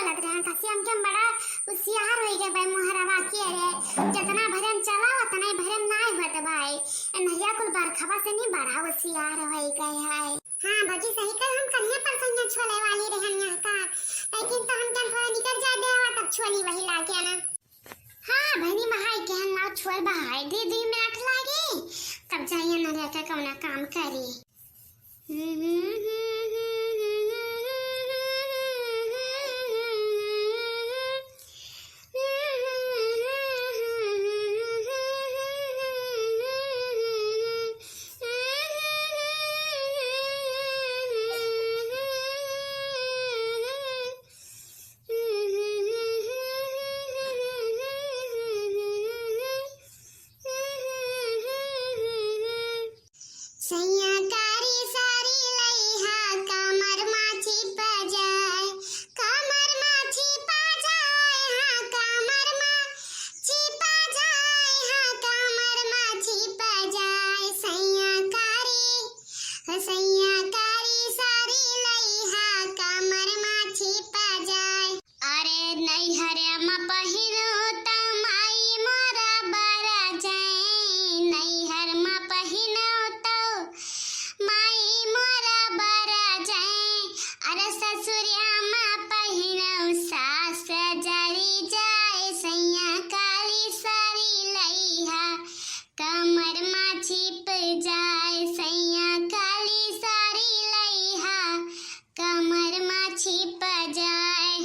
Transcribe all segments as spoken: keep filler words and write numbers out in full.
चलत रहे, कसी हम के बड़ा होशियार होइ गए भाई मोहरवा के रे। जितना भरे में चला, उतना ही भरे में नाय होत भाई। ए नहिया कुल बरखवा से नहीं बड़ा होशियार होइ गए है। हाँ भौजी, सही कहे, हम कन्हैया परसैया छोले वाली रहन यहाँ का, लेकिन तो हम जन थोड़ा निकल जाए देवा तब छोली वही लागे ना। हाँ बहनी, महाई के हम नाव छोल बहाई दे, दुई मिनट लागे, तब जाइए न रहकर कौना काम करी। सैया कारी सारी लइहा, कमर मा छिप जाए, कमर मा छिप जाए, हाँ, कमर मा छिप जाए, हाँ, कमर मा छिप जाए। सैया कारी, सैया कारी सारी लइहा, कमर मा छिप जाए। अरे नैहर मा पहिनो त माई मोरा बरा जाए, नैहर मा पहिनो त माई मोरा बरा जाए। अरे ससुरिया मा पहिनो सास जरी जाए, सैया काली सारी लइहा, कमर मा छिप जाए, सैया काली सारी लइहा, कमर मा छिप जाए,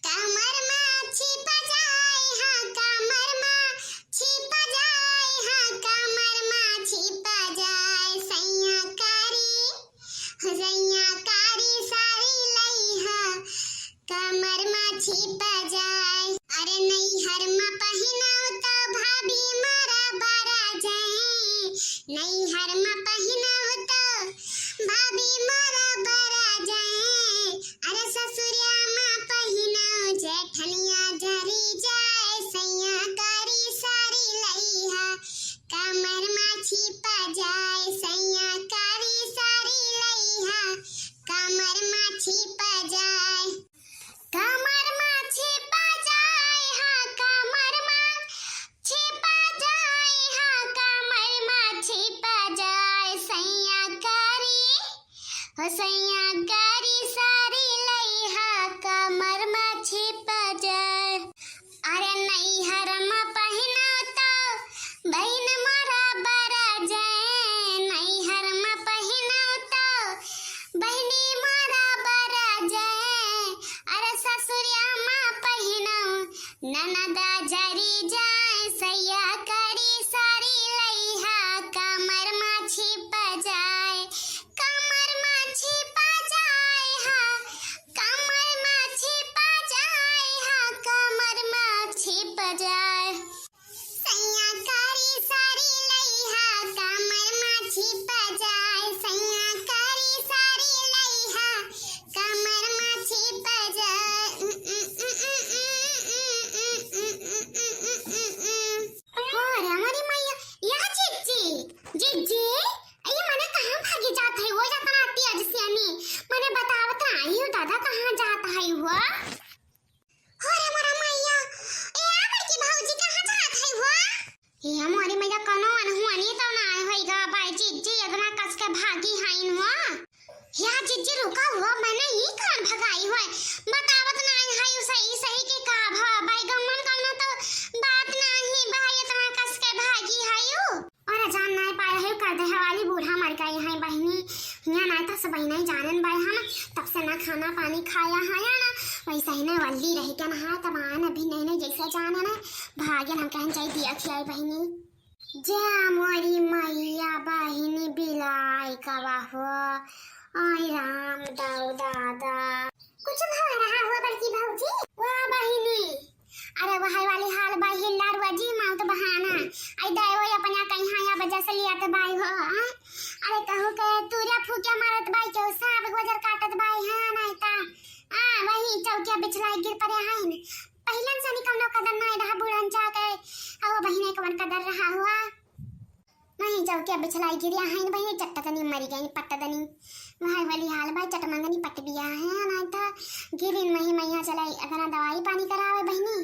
कमर मा छिप जाए, हाँ, कमर मा छिप जाए, हाँ, कमर मा छिप जाए। सैया कारी, सैया कारी सारी लइहा, कमर मा छिप जाए। अरे नैहर मा पहिनव त भाभी मोरा बरा जाए, नैहर मा पहिनव त भाभी मोरा बरा जाए। अरे ससुरिया मा पहिनव जेठनिया जरी जाए, सैया कारी सारी लइहा, कमर मा छिप जाए, सैया कारी सारी लइहा, कमर मा छिप जाए। कमर मा छिप जाए, हाँ, कमर मा छिप जाए, हाँ, कमर मा छिप जाए, सैया कारी, हो सैया कारी सारी लइहा, कमर मा छिप जाए। अरे नैहर मा पहिनव त बहिन मोरा बरा जाए, नैहर मा पहिनव त बहिनी मोरा बरा जाए। अरे ससुरिया मा पहिनव ननदा जरी जाए, सैया कारी सारी लइहा, कमर मा छिप जाए, कमर मा छिप जाए, हाँ, कमर मा छिप जाए, हाँ, कमर मा छिप जाए। सैया कारी सारी लइहा, कमर मा छिप जाए, सैया कारी सारी लइहा, कमर मा छिप जाए। हो रे हमारी मैया, या जिज्जी, जिज्जी, ये मने कहाँ भागी जात है वो, इतना तेज से अनी, मने बतावत आई हो दादा, कहाँ जात है वो? हो रे मोरा मैया, ए आ बड़की भौजी, कहाँ जात है वो? ए मोरी मैया, कौनो अनहुआनी तो ना आए होई गा, बाई जिज्जी इतना कस के भागी हईन हो। या जिज्जी रुका हो, मने ई कौन भगाई होय? बतावत ना आई है सही सही के का भा, बाई गम्मन कौनो तो बात ना ही भाई, इतना कस के भागी है यू। अरे जान नाय पाए है, कर दे हवाली बूढ़ा मर गई है बहिनी, हियाँ नाय तो सब बहिनी जानन बाय हम, तब से ना खाना पानी खाया है ना, वैसे ही ना वल्ली रह के ना है, तब आन अभी नहीं नहीं जैसे जाना ना, भाग्य हम कहन चाहिए दिया खियाई बहिनी। जा मोरी मैया बहिनी बिलाई कवा हो, आई राम दाऊ दादा। कुछ भा रहा हो बड़की भौजी? वाह बहिनी, अरे वही वाली हाल बाई हिल्लार वजी मौत बहाना। आई दाई वो अपना कहीं हाँ या वजह से लिया तो बाई हो, हाँ? अरे कहूँ के तूरिया फूकिया मारत बाई, केहू सांप गोजर काटत बाई, हाँ, नहीं ता, आ, वही चौकिया बिछलाई गिर पड़े हैं। पहिलन से नहीं कौनो कदर नहीं रहा बूढ़न चाह के, अब वो बहिने कौन कदर रहा हुआ? नहीं चौकिया बिछलाई गिरिया हैं बहिने, चट्ट तनी मरी गई, पट्ट दनी। वही वाली हाल बाई, चट मंगनी पट बिया है, नहीं ता गिरिन मही मैया चला, अतना दवाई पानी करावे बहिनी,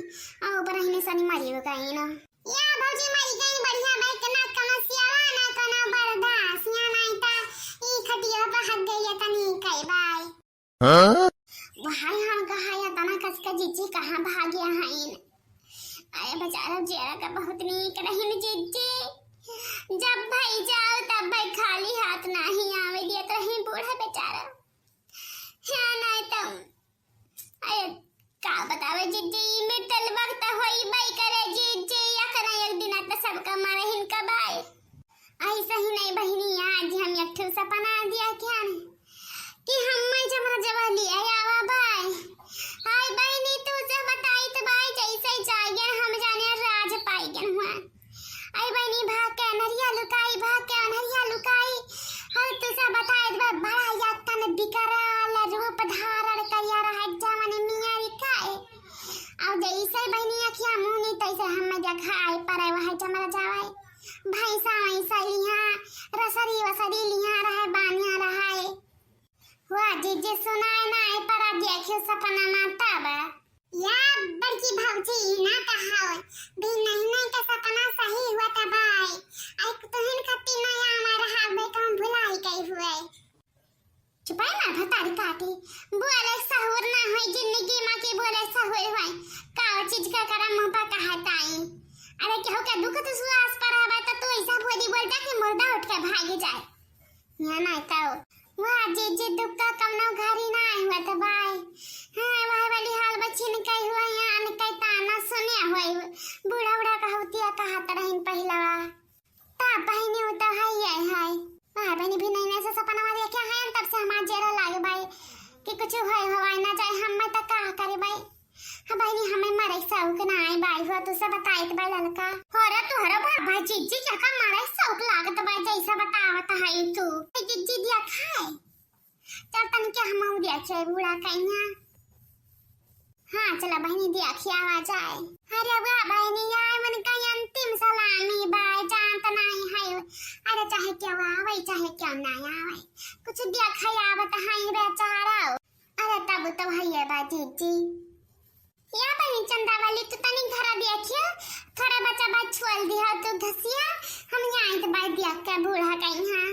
अउ ऊपर हिने सनी मरी गई ना। या भौजी मरी गई, बढ़िया भाई, ना कोनो सियावा, ना कोनो बर्दाश्त, या नहीं ता ई खटिया पे हग गई तनी कई बाई। हाँ? भाई हम कहा या तना कस के जीजी कहाँ भाग्या हईन। अरे बेचारा जेरा का बहुत नीक रहीन जीजी। जब भाई जाओ तब भाई खाली हाथ नाही आवे दियत रही बूढ़ा बेचारा। हाँ नहीं तो अरे, का बतावे जीजी, ई मिटल वक्त होई बाई करे जीजी, अखना एक दिन त सबका मरहिन कबाई। ऐसा ही नहीं बहिनी, आज हम एक ठो सपना दिया क्या नहीं कि हम मैं जबरा जबा लिया आवा बाई। हाय बहिनी, तू से बताई तो बाई जैसे जागे हम जाने राज पाई गन हुआ। आई बहिनी भाग के अनहरिया लुकाई, भाग के अनहरिया लुकाई। हर तुसा बताए बा बड़ा यत्तन बिकराल रूप धारण करिया रहे जवन मियारी काए। और जैसे बहिनी अखिया मुनी तैसे हमें देखाए परे वह जमरा जावे। भैंसा वैसा लिहा, रसरी वसरी लिहा रहे, बानिया रहे। हुआ जीजी सुनाए ना आए परा देखियो सपना माता बा। या बड़की भौजी, ई ना कहाओ, भी नहीं नहीं के सपना सही हुआ था भाई। आई तुहिन खत्ती ना आवा रहा बे, कहूँ भुलाई गई हुए। चुपाई ना भतारी काटी, बोले सहूर ना होई जिंदगी मा की बोले सहूर होई। काव चीज का करा मुँह पर कहा ताई। अरे केहू के दुख तो सुआस पर हवा तो तू ऐसा बोली बोल जा कि मुर्दा उठ के भागी जाए। यहाँ ना तो वह जीजी दुख का कमनो घरी ना आई हुआ तो भाई। हाँ, वह वाली हाल बच्ची ने कही हुआ यहाँ ने कही ताना सुने हुए। बूढ़ा बूढ़ा कहतिया कहत रहीन पहिलवा। ता बहिनी उ तो है ये है। वह बहिनी भी नहीं ऐसे सपना वाली क्या है, तब से हमार जेरा लागे भाई कि कुछ होए होए ना जाए, हम मैं तो का करे भाई। हाँ बहिनी, हमें मरे शौक ना आए बाई हो, तू से बताइत बा ललका। हो रे तोहरा बाबा जीजी, जका मरे शौक लागत बा, जैसा बतावत है तू। ए जीजी दिया खाए। चल तन के हम दिया खाए बूढ़ा कहिया। हाँ चला बहिनी दिया खियावा जाए। अरे वाह बहिनी, आए मन का अंतिम सलामी बाय, जानत नहीं है। अरे चाहे क्यों आवे, चाहे क्यों ना आवे, कुछ दिया खियावत है बेचारा। अरे तब तो भैया बा जीजी। या बहिन चंदा वाली, तू तनी घरा देखियो, थोड़ा बच्चा बा छोल दिया तू घसिया, हम यहाँ तो बाई दिया के बूढ़ा कहीं हाँ।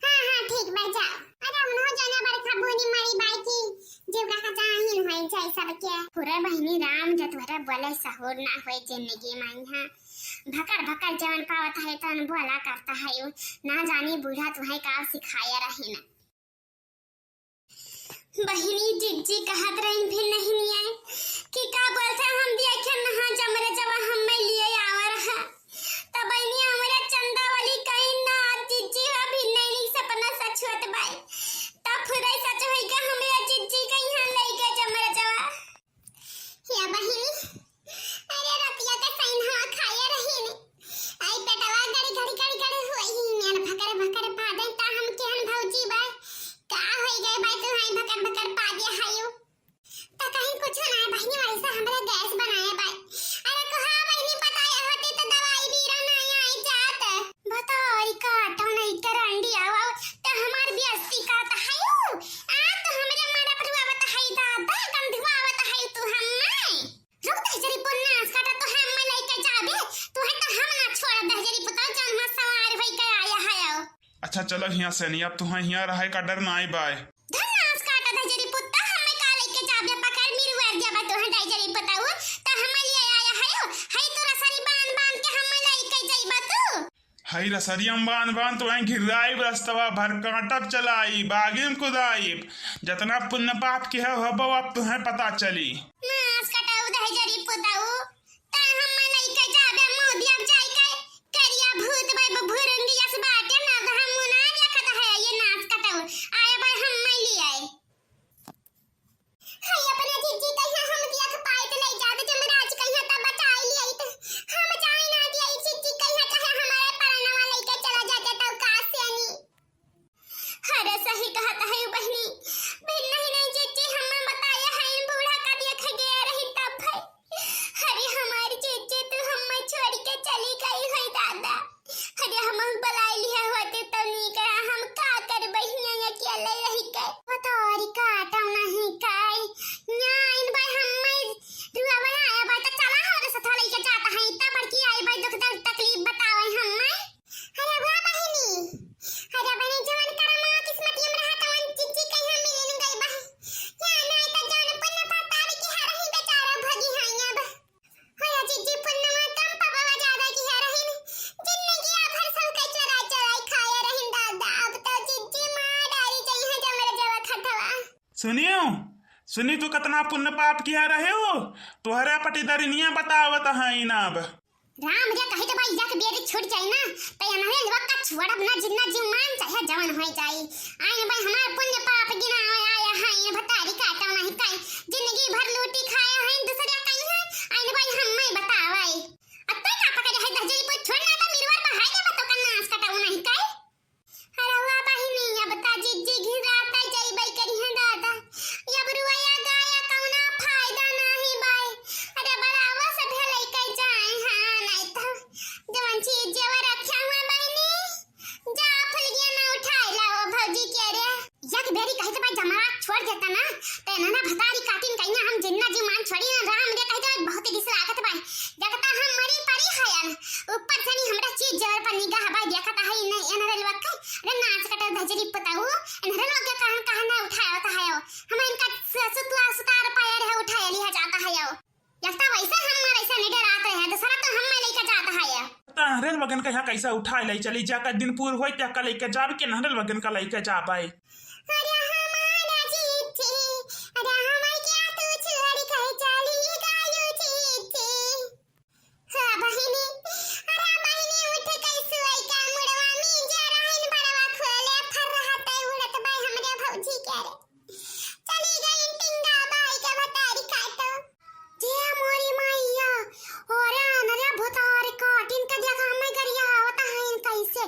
हाँ, हाँ, ठीक बा, जा। अरे उन्हों जाना बरखा बूनी मारी बाई की, जीव रहा जाहिल होई जाए सबके। पूरा बहिनी राम जतवरा बोले सहूर ना होए जिंदगी में यहाँ। भकर भकर जवन पावत है तवन बोला करता है यू। ना जानी बूढ़ा तुम्हें का सिखाया रही ना। बहिनी जीजी कहत रही भी नहीं आए कि का बोलता हम दिया क्या नहा जमरे जवा हम मैं लिए आवा रहा। तब बहिनी हमरा चंदा वाली कहीं ना जीजी अभी नहीं सपना सच होत बाई। तब फिर सच होई का हमरा जीजी कहीं हम लई के जमरे जवा। या बहिनी, अरे रतिया के सैन हवा खाए रही ने। आई पेटवा गड़ी गड़ी गड़ी गड़ी हुई ही, मैंने भकर भकर पादे ता हम केहन भौजी बाय। का होई गए बाय तू हाई भकर भकर पादे हायू। ता कहीं कुछ ना है बहिनी, वैसे हमरे गैस बनाए बाय। अरे कहा बहिनी पता है होती तो दवाई बीरा ना आई जात। बताओ, ई का ठो नहीं करंडी आवा, त हमार बेइज्जती करत हयू। आ, त हमरे मारे पर आवत हई दादा, गंधुआ आवत हई तू हम्मे। रुक दे जरी पुन्नास काटा, तो हम्मे लइके जाबे, तू है त हम ना छोड़ दे जरी पुता, जान मा सवार होई के आया है। अच्छा चलो हियां से नहीं, अब तुम्हें हियां रहे का डर ना आई बाय। धन्नास काटा दे जरी पुता, हम्मे का लइके जाबे, पकड़ मिरु वर देबा तू है दे जरी पुता, उ त हम्मे लिए आया है, है तोरा सारी बांध बांध के हम्मे लइके जाइबा तू। हई रसरियम बांध बांध तो वहीं घिर्राइब रस्तवा भर कांटब चलाइब, आगिम कुदाइब। जतना पुण्य पाप के है हबो अब तुहें पता चली। नास कटाऊ दहजरी पुताऊ, ता हम लइके जाबे मोदिया जाइके, करिया भूत भाई भुरंगी यस बाटे ना, हम मुना देखत है ये नास कटाऊ। आए भाई हम मैं ले आए। हाय अपने जिज्जी कहिया हम दिया के पाइत ले जात जमराज कहिया तब बचाई लिया इत। हम जाए ना दिया ई जिज्जी कहिया चाहे हमारे परनवा लेके चला जाते तब का सेनी। अरे सही कहत है बहिनी। बिन नहीं नहीं जिज्जी हम बताया है बूढ़ा का देख गया रही तब भाई। सुनियो, सुनी तू कतना पुण्य पाप किया रहे हो, तोहरे पटीदरिनिया बतावत हईन अब। राम रे, कही तो भाई एक बेरी छूट जाई ना, तो ये नहरे लोग का छोड़ब ना, जिन्ना जीव मान चाहे जवन होई जाई। आइन भाई हमार पुण्य पाप गिना आया है, ये भतारी काटा नहीं काई, जिंदगी भर लूटी खाया है, दूसरे कहीं है, आइन भाई हम नहीं बतावाई। अब तै का पकड़े है दहजरी पर छोड़ ना, तो मिरवर बहाई दे, तो का नाश कटाऊ नहीं काई। अरे वाह बहिनी, अब ता जिज्जी घिराता जइबै करिहैं दादा। अब रुआया गाया कौना फायदा नाही बाय। अरे बड़ा वो सब है लइके जाए, हाँ, नहीं तो जवन चीज जेवर रखे हुआ बहिनी, जा फुलगिया ना उठाए लाओ भौजी के रे। एक बेरी कहे तो भाई जमाना छोड़ देता ना, तो इन्होंने भतारी काटिन कहिया हम जिन्ना जी मान छोड़ी ना राम रे कहे तो बहुत ही रिस लागत भाई। देखता हम मरी परी हयन, ऊपर से नहीं हमरा चीज जेवर पर निगाह भाई देखता है नहीं एनरे लोग के। अरे नाच कटे धजरी पताऊ, एनरे लोग के कहन कहन ना उठायो तो है, हम इनका स-, सुतला सुतार पाया रहे उठाया लिया जाता है। एक तो वैसे हम मारे से नहीं डराते हैं, दूसरा तो हम मैं लेके जाता है। तो एनरे लोगन के यहाँ कैसा उठाए ले चली जा, का दिन पूर होई त्या का लेके जाब के एनरे लोगन का लेके जाब आई। अरे हमारा जीजी, अरे हमार क्या तू छोड़ के चली गयू जीजी। हाँ बहिनी, अरे बहिनी उठ के सुई का मुड़वा में जे रहन बड़वा खोले फर रहते उड़त बाय हमरे भौजी के रे। चली गई टिंगा बाई के भतारी काटो। जे मोरी मैया, अरे अनरे भतारी काटिन के देखा हमें गरिया आवत है कैसे।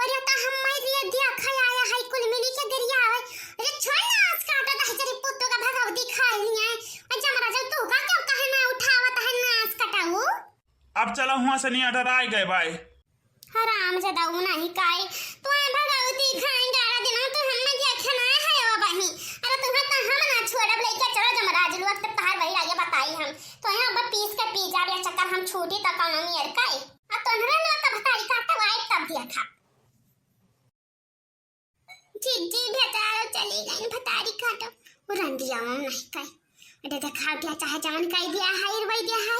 अरे त हम्मै रे देखै आया है कुल मिली के गरियावै। अरे छोड़ ना, आज काटा दहजरी पुत्तो का भगवती खाई लिया है। अरे जमराज तू का क्यों कहे ना उठावत है नास कटाऊ? अब चला हुआ से नहीं डराए गए भाई। हराम से दऊ नहीं काई। तू है भगवती खाए ग्यारह दिन तू हम्मै देखे ना है ओ बही। अरे तुम्हें तो हम ना छोड़ब, लेके चलो जमराज लोग तब तहार वही आगे बताई हम। तो यहाँ अब पीस के पी जा, ये चक्कर हम छूटी तो कौनो नियर काई। अब तुम्हरा लोग का भतारी काटा वाई तब देखा। जिज्जी भतारो चली गई भतारी काटो। वो रंडिया वो नहीं कही। अरे देखा दिया चाहे जवन कही दिया है, रुई दिया है।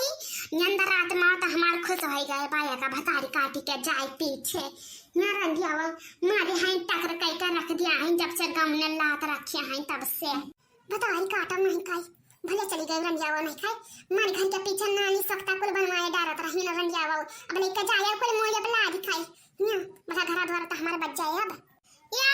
नियंदर आत्मा तो हमार खुश हो गए, बाया का भतारी काटी के जाए पीछे। ना रंडिया वो मारे हैं टकर कह के रख दिया है, जब से गाँव ने लात रखे हैं तब से। भतारी काटो नहीं कही। भले चली गई रंडिया वो नहीं कही। मारे घर के पीछे नानी सख्ता कुल बनवाए डारत रही ना रंडिया वो। अब लेके जाए कुल मोए अब लाद खाई। हियाँ, बड़ा घरा द्वारा तो हमारे बच जाए अब। या